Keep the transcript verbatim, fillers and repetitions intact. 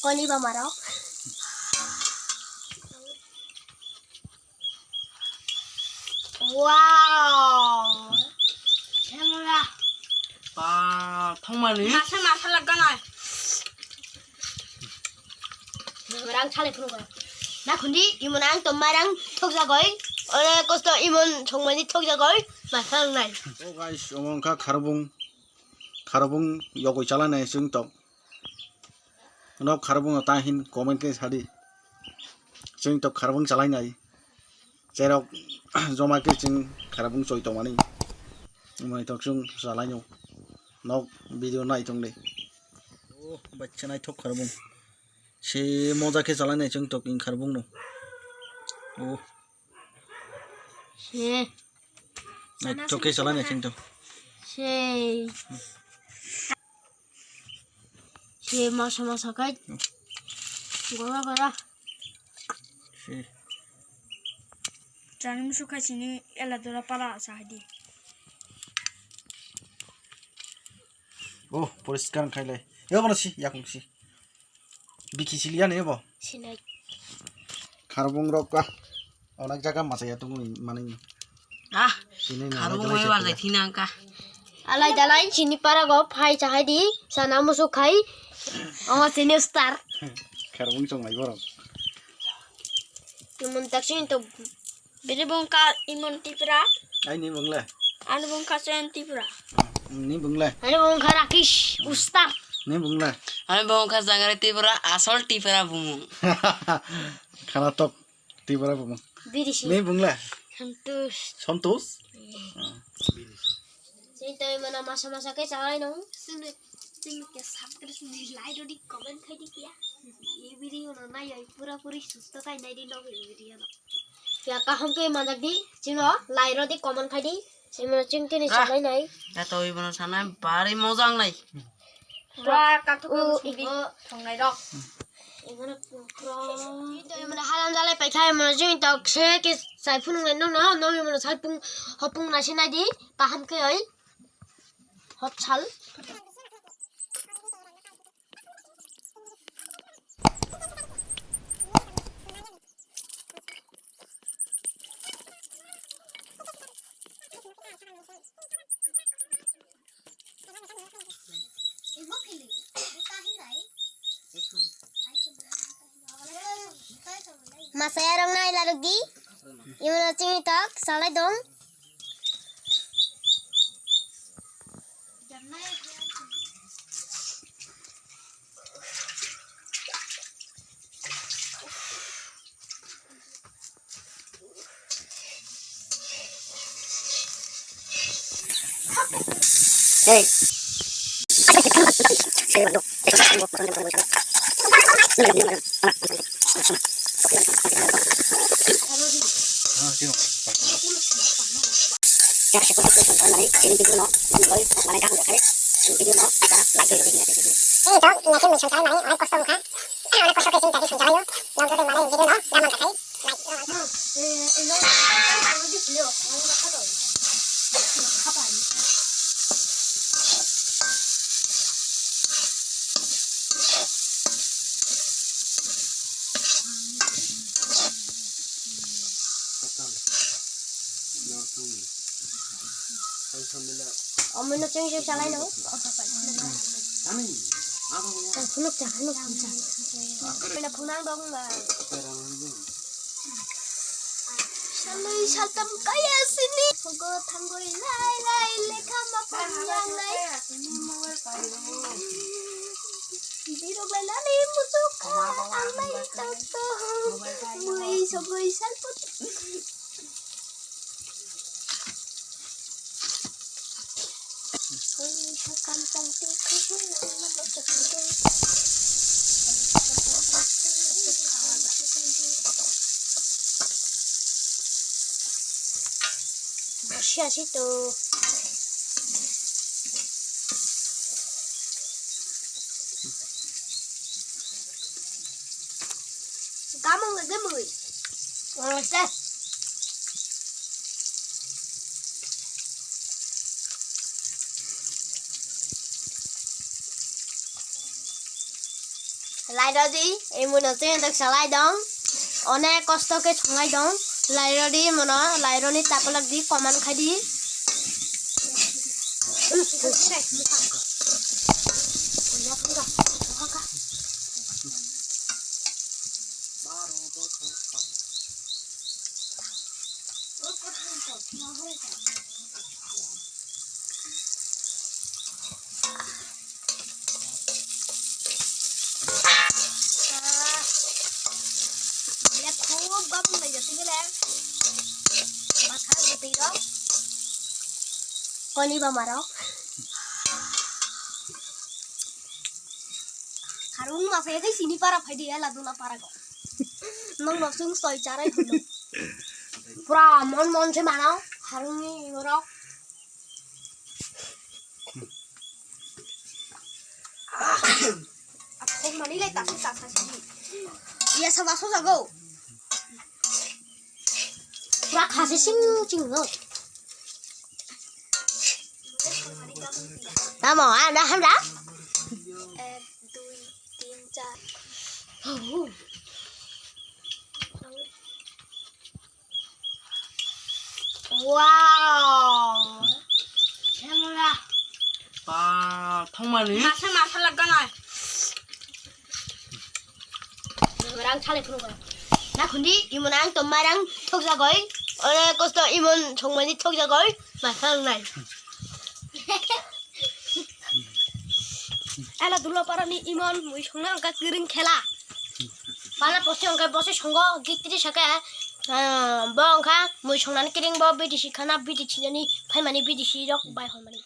Koni ba maro. Wow. Hemla. Ba, thongmani. Masa masa laganai. Rang chale phuru goi. Na khundi imon ang to marang thok jagoi. Ore kosto imon thongmani thok jagoi. Masa nai. Oh guys, omo wngkha kharubung. Kharubung yogoi chala nai sung tok. Nok kharubung ta hin comment khe sadi. Chwng tok kharubung chalai nai. Cherok joma khe chwng kharubung choi tongmani. Mai tok chwng chalai no. Nok video nai tong de. Oh, bachcha nai thok kharubung. Se moja khe chalai nai chwng tok in kharubung no. Oh. Se. Nai tok khe chalai nai chwng tok. Sei. Se masa masa kai. Gora gora. Se. Chani musu khai sini ela dora para sa hadi. Oh, poriskar khai lai. Yo bono si, yakung si. Biki siliya ne bo? Sinai. Kharbung rok ka. Onek jaga masa ya tungui mani. Ah, sini na kharbung alai mai jalai warjai sini. Thina angka. Alai dalai sini para go phai chahai di sana musu khai. Oh, sini star. Kharbung chong lai borok. Namun tak sini to Bini bungkha Imon Tripura. Ai ni bungle. Ani bungkha Chen Tripura. Ni bungle. Ani bungkha Rakesh Ustar. Ni bungle. Ani bungkha Jangare Tripura, asol Tripura bumung. Khana tok Tripura bumung. Biri si. Ni bungle. Santosh. Santosh? Chini tongwi mano masa masa khe chalai no. Chini, chini khe subscribe ni like rodi comment khai di kiya. Ei video no nai ai pura puri susto khai nai di no ei video no. Ya kaham khe manjak di chino like rodi comment khai di. Chini mano chini tini chalai nai. Da to ibono sana bari mojang nai. Pura kathok sudi thongnai rok. Emano pura. Emano halam jalai paikha emano jeng tok se ke sai phunung nai nong no nong emano sai pung hopung nai se nai di kaham khe oi. Hot sal. Masaya rong nai laruk di. Imano chini tok salai dong. Hey. Omono cheng cheng salai no. Phunuk cha, phunuk cha. Phunang dong ba. Salnwi saltam kaya sini. Phogo thangwi lai lai lekha ma phang yang nai. Birok lai nani muchuk kha ang lai tok tok. Mui sogwi salput. Siya sito. Kamung le de mui. Wala se. Lairo di, ei muno twi entok salai dong. Onek kosto khe songlai dong. Lairo di muno, lairo ni tapalak di, koman khai di. Bile khub gom lai jati gele. Bakha jati ro. Koni ba maro. Kharung ma phe kai sini para phai di ala dula para go. Nong no sung soi charai huno. Pura mon mon se mano. Kharung ni ro. Athok mani lai tasuk tasa sidi. Iya sama so jago. Pura khasi sing sing no. Tamo, ah, dah, dah. Ek, dui, tin, char. Wow. Ba, thongmani. Masa masa lagana. Rang chale phuru ba. Na khundi imon ang to marang thok jagoi. Ore kosto imon thongmani thok jagoi. Masa nai. Ala dula parani imon mui songna angka kiring khela. Pala posi angka posi songo gitri sake, ah, bo angka mui songnani kiring bo B D C khana B D C jani phaimani B D C rok bai hwnmani.